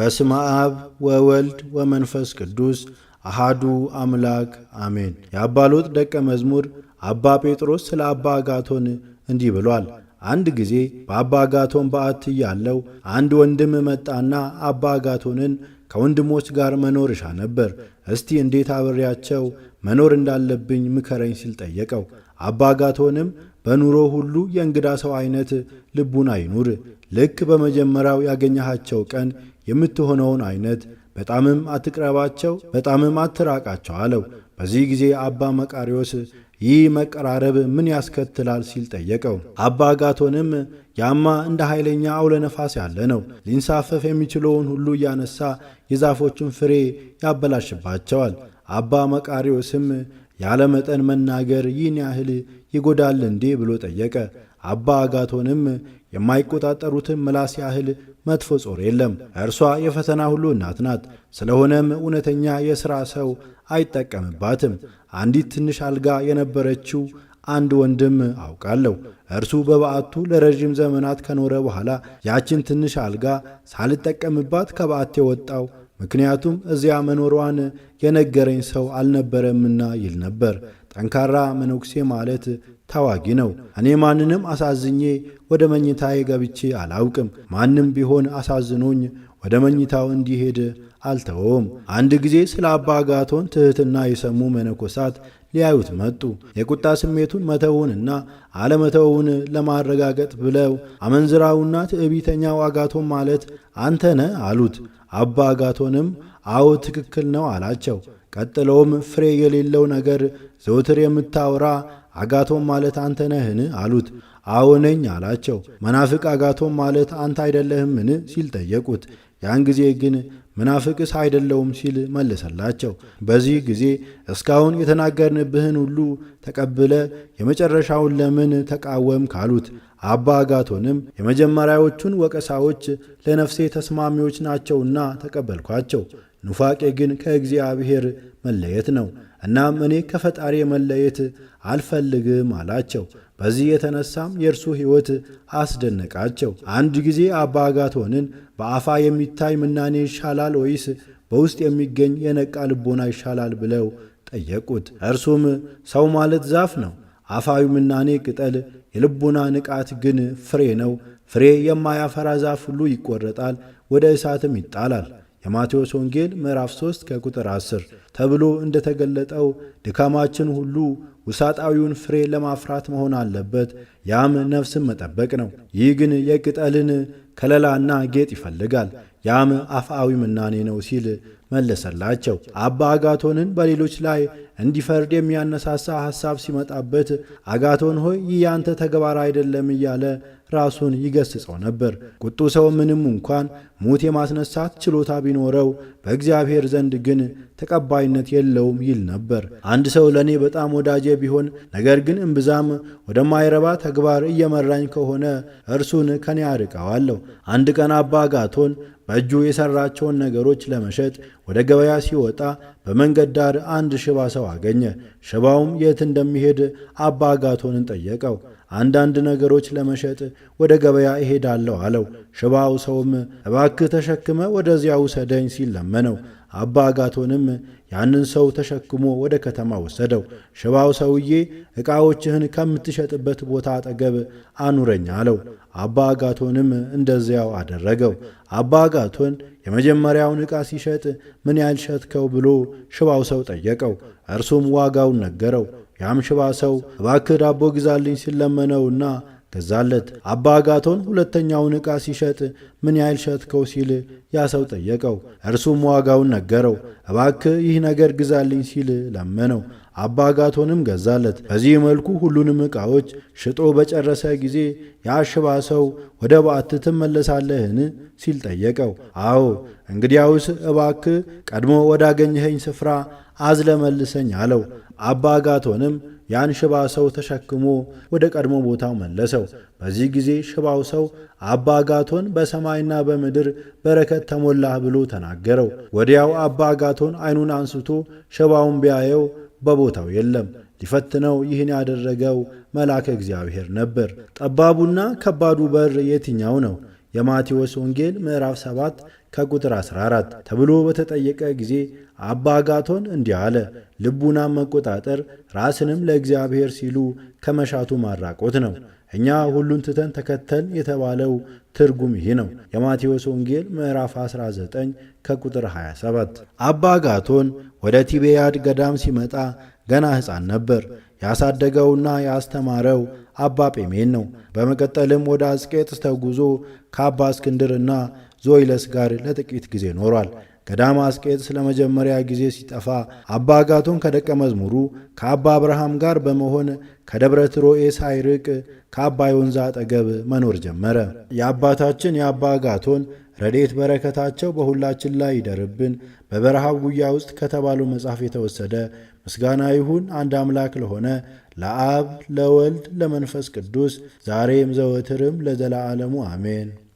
በስመ አብ ወወልድ ወመንፈስ ቅዱስ አሃዱ አምላክ አሜን። የአባ ሎጥ ደቀ መዝሙር አባ ጴጥሮስ ስለ አባ አጋቶን እንዲህ ብሏል። አንድ ጊዜ በአባ አጋቶን በዓት እያለው አንድ ወንድም መጣና አባ አጋቶንን ከወንድሞች ጋር መኖር እሻ ነበር፣ እስቲ እንዴት አብሬያቸው መኖር እንዳለብኝ ምከረኝ ሲል ጠየቀው። አባ አጋቶንም በኑሮ ሁሉ የእንግዳ ሰው አይነት ልቡን አይኑር፣ ልክ በመጀመሪያው ያገኘሃቸው ቀን የምትሆነውን አይነት በጣምም አትቅረባቸው፣ በጣምም አትራቃቸው አለው። በዚህ ጊዜ አባ መቃርዮስ ይህ መቀራረብ ምን ያስከትላል ሲል ጠየቀው። አባ አጋቶንም ያማ እንደ ኃይለኛ አውለ ነፋስ ያለ ነው። ሊንሳፈፍ የሚችለውን ሁሉ እያነሳ የዛፎችን ፍሬ ያበላሽባቸዋል። አባ መቃርዮስም ያለ መጠን መናገር ይህን ያህል ይጎዳል እንዴ ብሎ ጠየቀ። አባ አጋቶንም የማይቆጣጠሩትን ምላስ ያህል መጥፎ ጾር የለም። እርሷ የፈተና ሁሉ እናት ናት። ስለሆነም እውነተኛ የሥራ ሰው አይጠቀምባትም። አንዲት ትንሽ አልጋ የነበረችው አንድ ወንድም አውቃለሁ። እርሱ በበዓቱ ለረዥም ዘመናት ከኖረ በኋላ ያችን ትንሽ አልጋ ሳልጠቀምባት ከበዓቴ ወጣው፣ ምክንያቱም እዚያ መኖሯን የነገረኝ ሰው አልነበረምና ይል ነበር። ጠንካራ መነኩሴ ማለት ታዋጊ ነው። እኔ ማንንም አሳዝኜ ወደ መኝታዬ ገብቼ አላውቅም። ማንም ቢሆን አሳዝኖኝ ወደ መኝታው እንዲሄድ አልተወውም። አንድ ጊዜ ስለ አባ አጋቶን ትሕትና የሰሙ መነኮሳት ሊያዩት መጡ። የቁጣ ስሜቱን መተውንና አለመተውን ለማረጋገጥ ብለው አመንዝራውና ትዕቢተኛው አጋቶን ማለት አንተ ነህ አሉት። አባ አጋቶንም አዎ ትክክል ነው አላቸው። ቀጥለውም ፍሬ የሌለው ነገር ዘውትር የምታወራ አጋቶን ማለት አንተ ነህን? አሉት። አዎ ነኝ አላቸው። መናፍቅ አጋቶን ማለት አንተ አይደለህምን? ሲል ጠየቁት። ያን ጊዜ ግን መናፍቅስ አይደለውም ሲል መለሰላቸው። በዚህ ጊዜ እስካሁን የተናገርንብህን ሁሉ ተቀብለ የመጨረሻውን ለምን ተቃወም ካሉት። አባ አጋቶንም የመጀመሪያዎቹን ወቀሳዎች ለነፍሴ ተስማሚዎች ናቸውና ተቀበልኳቸው። ኑፋቄ ግን ከእግዚአብሔር መለየት ነው። እናም እኔ ከፈጣሪ መለየት አልፈልግም አላቸው። በዚህ የተነሳም የእርሱ ሕይወት አስደነቃቸው። አንድ ጊዜ አባ አጋቶንን በአፋ የሚታይ ምናኔ ይሻላል ወይስ በውስጥ የሚገኝ የነቃ ልቦና ይሻላል ብለው ጠየቁት። እርሱም ሰው ማለት ዛፍ ነው፣ አፋዊ ምናኔ ቅጠል፣ የልቦና ንቃት ግን ፍሬ ነው። ፍሬ የማያፈራ ዛፍ ሁሉ ይቆረጣል፣ ወደ እሳትም ይጣላል። የማቴዎስ ወንጌል ምዕራፍ 3 ከቁጥር 10 ተብሎ እንደተገለጠው ድካማችን ሁሉ ውሳጣዊውን ፍሬ ለማፍራት መሆን አለበት። ያም ነፍስን መጠበቅ ነው። ይህ ግን የቅጠልን ከለላና ጌጥ ይፈልጋል። ያም አፍአዊ ምናኔ ነው ሲል መለሰላቸው። አባ አጋቶንን በሌሎች ላይ እንዲፈርድ የሚያነሳሳ ሐሳብ ሲመጣበት አጋቶን ሆይ ይህ ያንተ ተግባር አይደለም እያለ ራሱን ይገስጸው ነበር። ቁጡ ሰው ምንም እንኳን ሙት የማስነሳት ችሎታ ቢኖረው በእግዚአብሔር ዘንድ ግን ተቀባይነት የለውም ይል ነበር። አንድ ሰው ለእኔ በጣም ወዳጄ ቢሆን ነገር ግን እምብዛም ወደማይረባ ተግባር እየመራኝ ከሆነ እርሱን ከኔ አርቀዋለሁ። አንድ ቀን አባ አጋቶን በእጁ የሠራቸውን ነገሮች ለመሸጥ ወደ ገበያ ሲወጣ በመንገድ ዳር አንድ ሽባ ሰው አገኘ። ሽባውም የት እንደሚሄድ አባ አጋቶንን ጠየቀው። አንዳንድ ነገሮች ለመሸጥ ወደ ገበያ እሄዳለሁ አለው። ሽባው ሰውም እባክህ ተሸክመ ወደዚያ ውሰደኝ ሲል ለመነው። አባ አጋቶንም ያንን ሰው ተሸክሞ ወደ ከተማ ወሰደው። ሽባው ሰውዬ ዕቃዎችህን ከምትሸጥበት ቦታ አጠገብ አኑረኝ አለው። አባ አጋቶንም እንደዚያው አደረገው። አባ አጋቶን የመጀመሪያውን ዕቃ ሲሸጥ ምን ያህል ሸጥከው ብሎ ሽባው ሰው ጠየቀው። እርሱም ዋጋውን ነገረው። ያም ሽባ ሰው እባክህ ዳቦ ግዛልኝ ሲለመነውና ገዛለት። አባ አጋቶን ሁለተኛውን ዕቃ ሲሸጥ ምን ያህል ሸጥከው ሲል ያ ሰው ጠየቀው። እርሱም ዋጋውን ነገረው። እባክህ ይህ ነገር ግዛልኝ ሲል ለመነው። አባ አጋቶንም ገዛለት። በዚህ መልኩ ሁሉንም ዕቃዎች ሽጦ በጨረሰ ጊዜ ያ ሽባ ሰው ወደ በዓት ትመለሳለህን ሲል ጠየቀው። አዎ፣ እንግዲያውስ እባክህ ቀድሞ ወዳገኘኸኝ ስፍራ አዝለመልሰኝ አለው። አባ አጋቶንም ያን ሽባ ሰው ተሸክሞ ወደ ቀድሞ ቦታው መለሰው። በዚህ ጊዜ ሽባው ሰው አባ አጋቶን በሰማይና በምድር በረከት ተሞላህ ብሎ ተናገረው። ወዲያው አባ አጋቶን ዓይኑን አንስቶ ሽባውን ቢያየው በቦታው የለም። ሊፈትነው ይህን ያደረገው መልአከ እግዚአብሔር ነበር። ጠባቡና ከባዱ በር የትኛው ነው? የማቴዎስ ወንጌል ምዕራፍ 7 ከቁጥር 14 ተብሎ በተጠየቀ ጊዜ አባ አጋቶን እንዲህ አለ። ልቡናን መቆጣጠር ራስንም ለእግዚአብሔር ሲሉ ከመሻቱ ማራቆት ነው። እኛ ሁሉን ትተን ተከተል የተባለው ትርጉም ይህ ነው። የማቴዎስ ወንጌል ምዕራፍ 19 ከቁጥር 27። አባ አጋቶን ወደ ቲቤያድ ገዳም ሲመጣ ገና ሕፃን ነበር። ያሳደገውና ያስተማረው አባ ጴሜን ነው። በመቀጠልም ወደ አስቄጥስ ተጉዞ ከአባ እስክንድርና ዞይለስ ጋር ለጥቂት ጊዜ ኖሯል። ገዳመ አስቄጥስ ለመጀመሪያ ጊዜ ሲጠፋ አባ አጋቶን ከደቀ መዝሙሩ ከአባ አብርሃም ጋር በመሆን ከደብረ ትሮኤ ሳይርቅ ከአባይ ወንዝ አጠገብ መኖር ጀመረ። የአባታችን የአባ አጋቶን ረድኤት በረከታቸው በሁላችን ላይ ይደርብን። በበረሃው ጉያ ውስጥ ከተባለው መጽሐፍ የተወሰደ። ምስጋና ይሁን አንድ አምላክ ለሆነ ለአብ ለወልድ ለመንፈስ ቅዱስ ዛሬም ዘወትርም ለዘላለሙ አሜን።